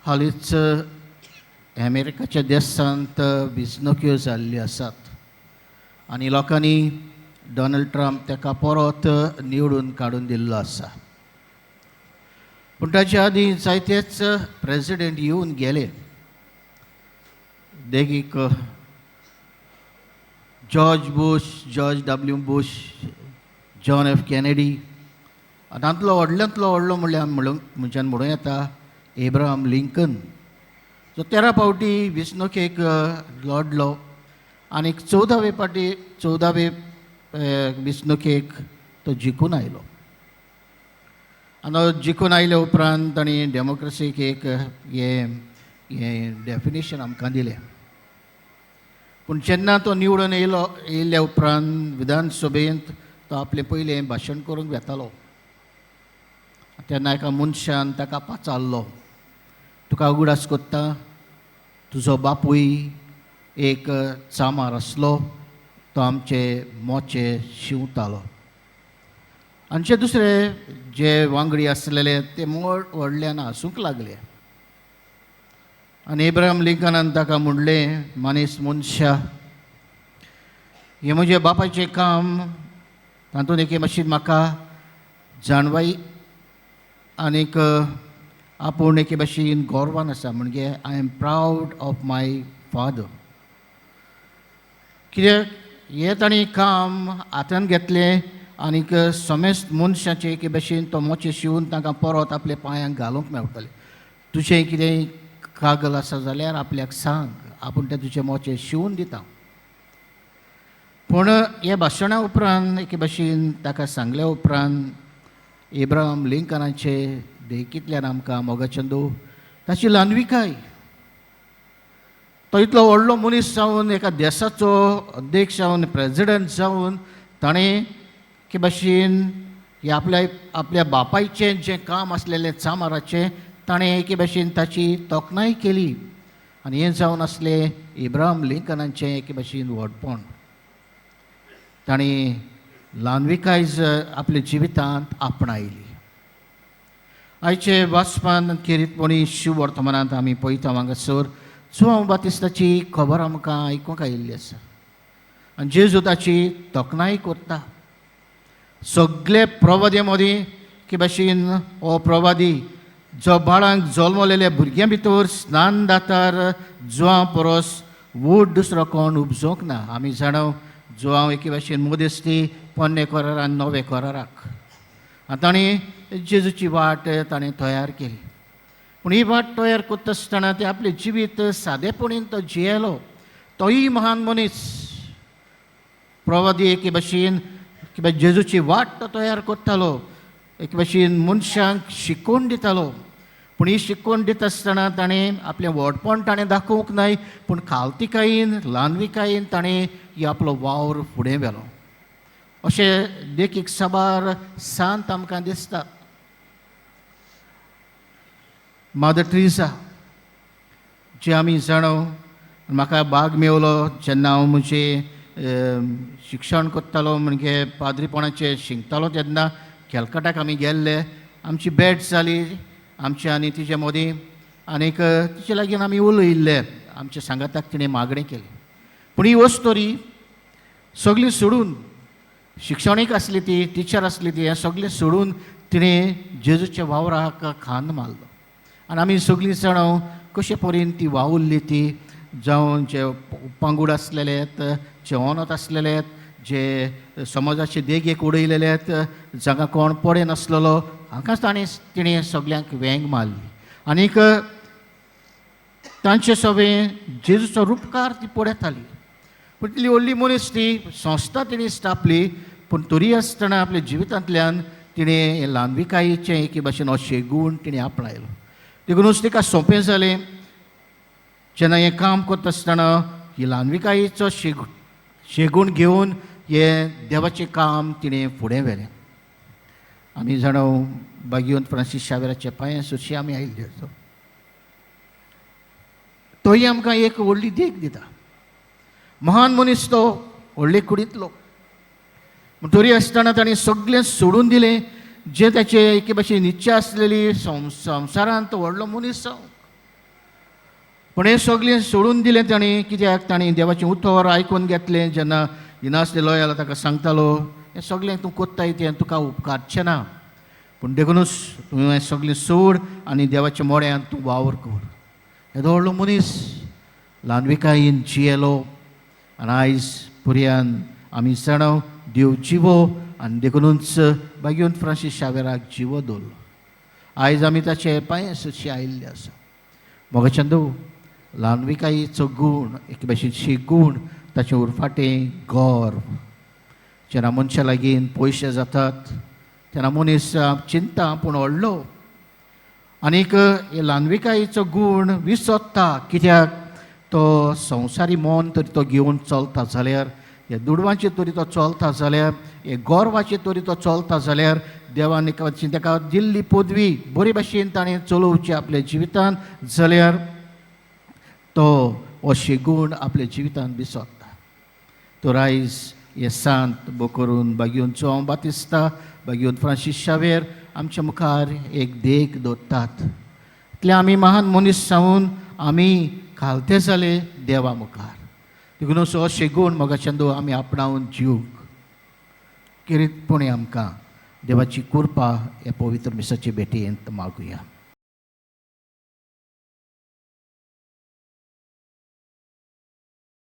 हालींच अमेरिकाच्या देशांत वेंचणुक्यो जाल्ल्यो आसात आनी लोकांनी डोनाल्ड ट्रम्प ताका परत निवडून काडून दिल्लो आसा. पूण ताच्या आदीं जायतेच प्रेजिडेंट येवन गेले. देखीक George Bush, George W Bush, John F Kennedy. तांतलो व्हडल्यांतलो व्हडलो म्हणल्यार म्हणूंक म्हज्यान म्हणूं येता एब्राहम लिंकन, जो 13 फावटी वेंचणुकेक लडलो आनी 14वे फावटी 14वे वेंचणुकेक तो जिखून आयलो. आनी जिखून आयल्या उपरांत ताणें डेमोक्रेसीक एक हें हें डेफिनेशन आमकां दिलें. पूण जेन्ना तो निवडून येयलो, येयल्या उपरांत विधानसभेंत तो आपलें पयलें भाशण करूंक वेतालो तेन्ना एका मनशान ताका पाचारलो, तुका उगडास कोत्ता, तुजो बापूय एक चामार आसलो, तो आमचे मोचे शिंवतालो. आनी जे दुसरे जे वांगडी आसलेले ते मोड व्हडल्यान हांसूंक लागले. आनी एब्राहम लिंकनान ताका म्हणलें, मानेस्त मनशा, हें म्हजें बापायचें काम, तातूंत एके मातशी म्हाका जाणवाय आनीक आपूण एके भाशेन गोर्वान आसा, म्हणजे I am proud of my father. कित्याक हें ताणें काम हातान घेतलें आनीक समेस्त मनशाचें एके भाशेन तो मोचे शिवून तांकां परत आपल्या पांयांक घालूंक मेळटलें. तुजें कितेंय कागल आसा जाल्यार आपल्याक सांग, आपूण तें तुजें मोचे शिवून दिता. पूण ह्या भाशणा उपरांत एके भाशेन ताका सांगल्या उपरांत एब्राहम लिंकनाचे देखींतल्यान आमकां मोगाचंदू ताची ल्हानविकाय, तो इतलो व्हडलो मनीस जावन, एका देशाचो अध्यक्ष जावन, प्रेजिडंट जावन ताणें एके भाशेन हे आपल्या आपल्या बापायचें जें काम आसलेलें चामाराचें, ताणें एके भाशेन ताची तोखणाय केली. आनी हें जावन आसलें इब्राहिम लिंकनाचें एके भाशेन व्हडपण. ताणें ल्हानविकाय आपल्या जिवितांत आपणायली. आयचे वाचपान खेरीतपणी शिव वर्तमानांत आमी पळयता, हांगासर जुवांव बातिस्ताची खबर आमकां आयकूंक आयिल्ली आसा आनी जेजू ताची तोखणाय करता. सगळे प्रवादे मदीं की भाशेन हो प्रवादी जो बाळांक जल्मलेल्या भुरग्यां भितर स्नान दातार जुवां परस व्हड दुसरो कोण उपजोवंक ना. आमी जाणा, जुवांव एके भाशेन मदेस्ती पोन्ने करार आनी नवे कराराक. आनी ताणें जेजूची वाट ताणें तयार केली. पूण ही वाट तयार करता आसतना ते आपलें जिवीत सादेपणीन तो जियेलो. तोय महान मनीस प्रवादी एके भाशेन की जेजूची वाट तो तयार करतालो, एके भाशेन मनशांक शिकोवन दितालो. पूण ही शिकोवन दिता आसतना ताणें आपलें व्हडपण ताणें दाखोवंक नाय, पूण खालतिकायेन ल्हानविकायेन ताणें ही आपलो वावर फुडें व्हेलो. अशें देखीक साबार सांत आमकां दिसतात. मादर ट्रिजा जी आमी जाणा, म्हाका भाग मेवलो जेन्ना हांव म्हजें शिक्षण करतालो, म्हणजे पाद्रीपणाचें शिकतालो, तेन्ना कॅलकटाक आमी गेल्ले. आमची भेट जाली आमचे आनी तिजे मदीं आनीक तिचे लागीं आमी उलयल्ले. आमच्या सांगाताक तिणें मागणें केलें. पूण ही वस्तोरी सगळी सोडून, शिक्षणीक आसली ती, टिचर आसली ती, हें सगळें सोडून तिणें जेजूच्या वावराक खांद मारलो. आनी आमी सगळीं जाणां कशे परीन ती वावुरली ती, जावं जे पांगूड आसलेले, जे ओनत आसलेले, जे समाजाचे देगेक उडयलेले, जांकां कोण पडे नासलेलो, हांकांच ताणें तिणें सगल्यांक वेंग मारली आनीक तांचे सगळें जेजूचो रुपकार ती पळयताली. पूण इतली व्हडली मनीस ती, संस्था तिणें स्थापली, पूण तरी आसतना आपल्या जिवितांतल्यान तिणें हें ल्हानविकायेचें एके भाशेन अशें गूण तिणें आपणायलो. देखुनूच तिका सोंपें जालें जेन्ना हें काम करता आसतना ही ल्हानविकायेचो शेगूण घेवन हें देवाचें काम तिणें फुडें व्हेलें. आमी जाणा, बागियोन फ्रांसीस शावेराच्या पांयां सुशी आमी आयिल्ले. तोय आमकां एक व्हडली देख दिता. महान मनीस तो, व्हडले कुडींतलो, पूण तरी आसतना ताणें सगळें सोडून दिलें जें ताचे एके भाशेन इच्छा आसलेली. संवसारांत तो व्हडलो मनीस जावंक. पूण हें सगळें सोडून दिलें ताणें. कित्याक? ताणें देवाचें उतर आयकून घेतलें. जेन्ना इनास लोयाला ताका सांगतालो, हें सगळें तूं कोत्ताय तें तुका उपकारचें ना, पूण देखुनूच तूं हें सगळें सोड आनी देवाच्या मोड्यांत तूं वावर कर. येदो व्हडलो मनीस ल्हानविकायेन जियेलो आनी आयज पुरयान आमी जाणां देव जिवो, आनी देखुनूच बागेवन फ्रांसीस शावेराक जिवो दवरलो. आयज आमी ताचे पांय सशी आयिल्ले आसा. मोगा चंदू, ल्हानविकायेचो गूण एक भाशेन शी गूण, ताचें उरफाटें गर्व. जेन्ना मनशा लागीं पयशे जातात तेन्ना मनीस चिंता पूण व्हडलो, आनीक हे ल्हानविकायेचो गूण विसरता. कित्याक? तो संवसारी मन तरी तो घेवन चलता जाल्यार, ह्या दुडवांचे तरी तो चलता जाल्यार, हे गर्वाचे तरी तो चलता जाल्यार, देवान एका ताका दिल्ली पदवी बरे भाशेन ताणें चलोवची आपल्या जिवितान जाल्यार तो अशे गूण आपल्या जिवितान विसरता. तर आयज हे सांत बोकरून बागयोन जोंव बातिस्ता, बागयोन फ्रांसीस शावेर आमच्या मुखार एक देख दवरतात. इतले आमी महान मनीस जावन आमी खालते जाले देवा मुखार. देखून अशे गूण मोगा चंदू आमी आपणावन जिवंक किरीतपणी आमकां देवाची कृपा ह्या पवित्र मिसाचे भेटयेंत मागुया.